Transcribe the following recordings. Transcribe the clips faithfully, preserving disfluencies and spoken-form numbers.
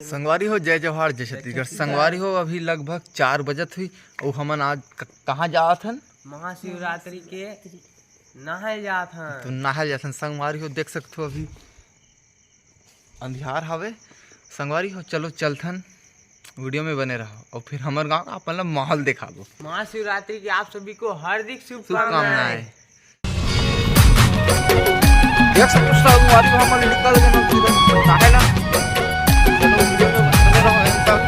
संगवारी हो, जय जोहार, जय छत्तीसगढ़। संगवारी हो, अभी लगभग चार बजत हुई, अउ हमन आज क-, कहाँ जात हन? महाशिवरात्रि के नहाए जात हन। तो नहाए जात हन संगवारी हो, देख सकत हो अभी अंधियार हावे। संगवारी हो, चलो चलथन, video में बने रहो अउ फिर हमर गाँव का अपन ला माहौल देखाबो। महाशिवरात्रि की आप सभी को हार्दिक शुभकामनाएं। शुभकामनाएं। देख सकते हो, संगवारी हो, हमन निकल गए ना, फिर काहे ना? चलो, video में बने रहो, end तक।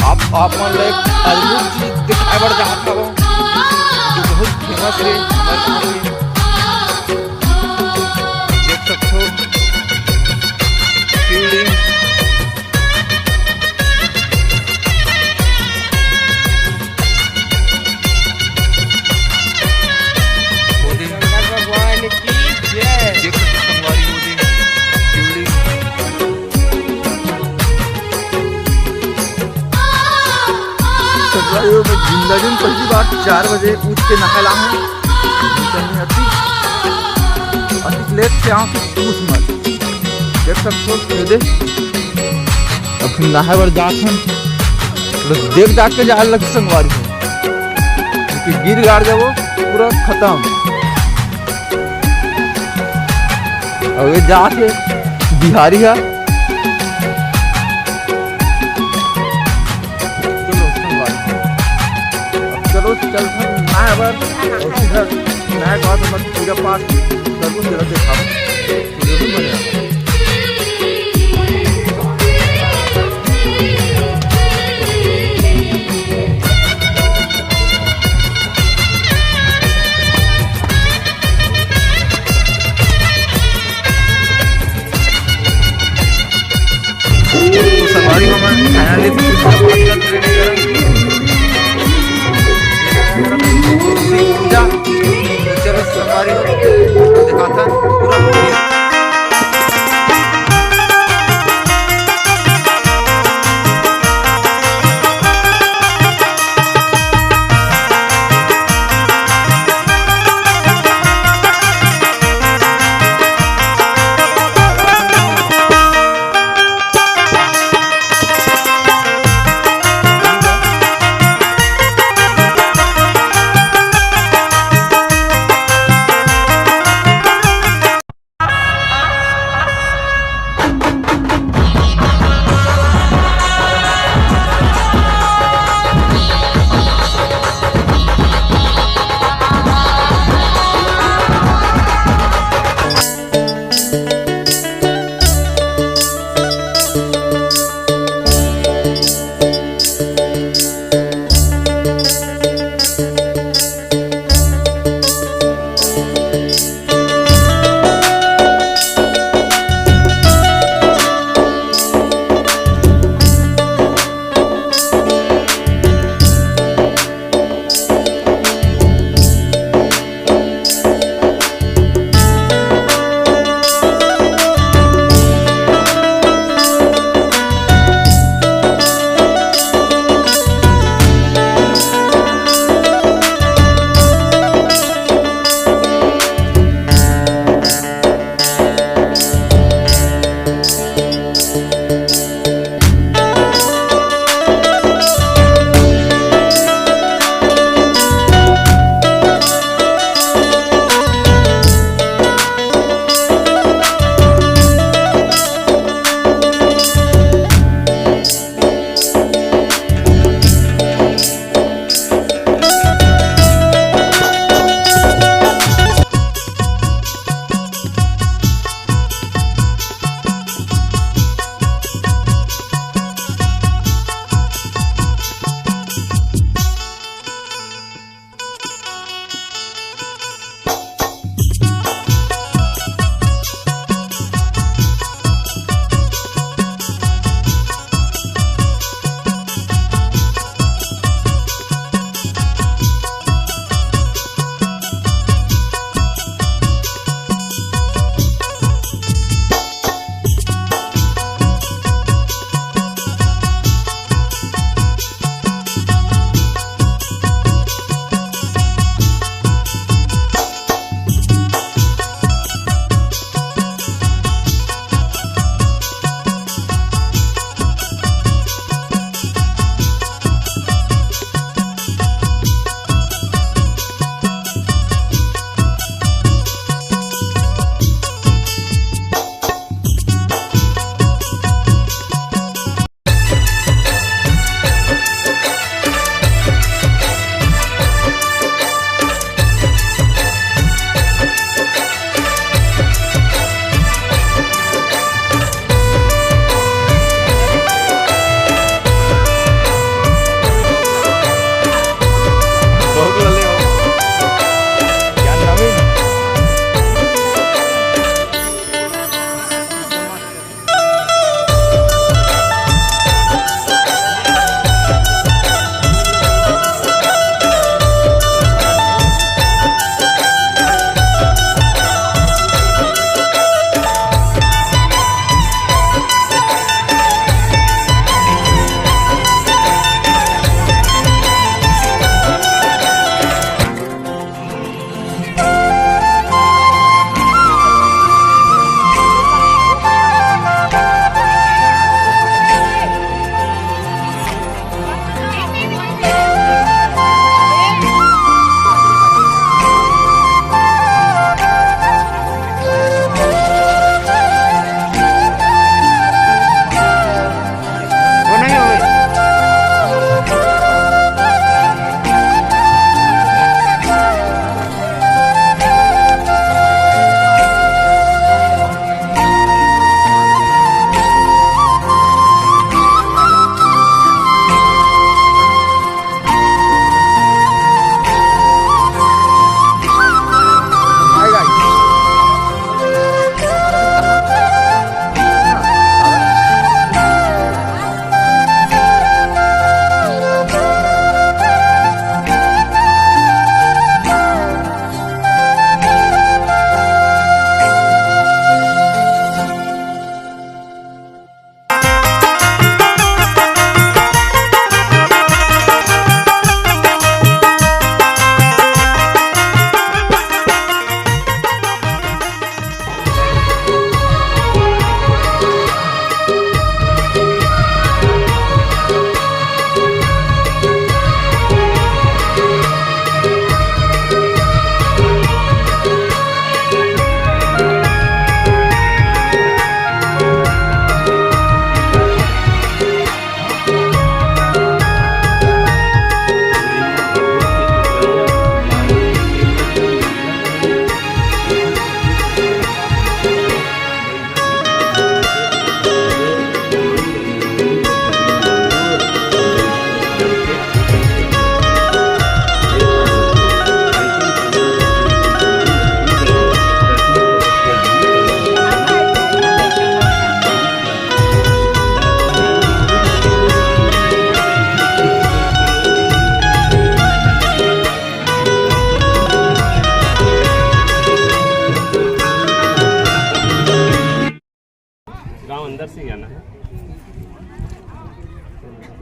आप, आप मन ला एक अद्भुत चीज दिखाए बर चाहत हवं, जो बहुत famous हे हमर गाँव के। देख सकथो, शिवलिंग। शंकर भगवान की जय। देख सकथो संगवारी हो जी, शिवलिंग। संगवारी हो, मैं जिंदगी में पहली बार चार बजे उठ के नहाए ला हूँ। कहीं अति, अति late से आऊँ तो पूछ मत। देख सकथो, ये दे। अब फिर नहाए बर जात हन। बस देख दाख के जाए लग संगवारी हो। क्योंकि गिर गाड़ जाबो, पूरा खत्म। अब ये जाके बिहारी हा। चलो, संगवारी। अब चलो, चलथन नहाए बर। अउ सीधा नहाए के बाद हमर पूजा पाठ करबो, तेला देखाबो। जरूर बने रहो। तो संगवारी हो, हमन finally पूजा पाठ करके ready हन। पूजा, तो चलो संगवारी हो, दिखाथन पूरा।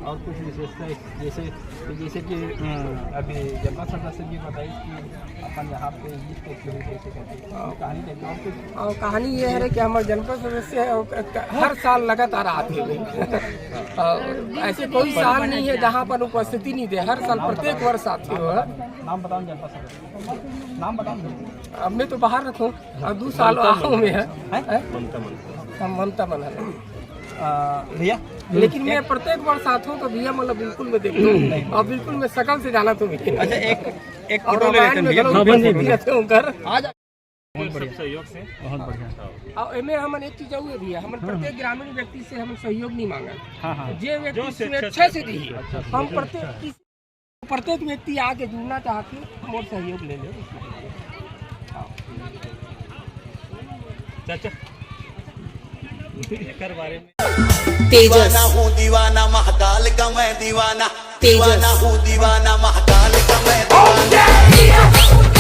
और कुछ विशेषता है, जैसे, जैसे कि, हम्म, अभी जनपद सदस्य भी बताई कि अपन यहाँ पे गीत को शुरू कैसे करते हैं, कहानी कैसे, और कुछ? और कहानी ये है कि हमारे जनपद सदस्य है, और क-, क-, हर साल लगातार आते हैं। और ऐसे कोई साल नहीं है जहाँ पर उपस्थिति नहीं दे, हर साल प्रत्येक वर्ष आते हो। नाम बताओ जनपद सदस्य, नाम बताओ। अब मैं तो बाहर रखूँ, अब दो साल आऊँ मैं, हैं? हैं? ममता, ममता। हाँ, ममता मन है। आ, भैया? लेकिन मैं प्रत्येक बार साथ हूँ तो भैया, मतलब, बिल्कुल मैं देखता हूँ और बिल्कुल मैं शकल से जाना तो भैया। अच्छा, एक, एक और फोटो ले लेते हैं भैया। हाँ, बन जाएगा। रहते हैं उनकर। आज बहुत बढ़िया। सहयोग से। बहुत बढ़िया। और एमे हमन एक चीज और है भैया, हमन प्रत्येक ग्रामीण व्यक्ति से हमन सहयोग नहीं मांगन। हाँ, हाँ। जे व्यक्ति जो स्वेच्छा से दी, हम प्रत्येक किस प्रत्येक व्यक्ति आके जुड़ना चाहत हे, मोर सहयोग ले ले। चाचा, एकर बारे में। तेजस। दीवाना हूँ दीवाना, महाकाल का मैं दीवाना। तेजस। दीवाना हूँ दीवाना, महाकाल का मैं दीवाना।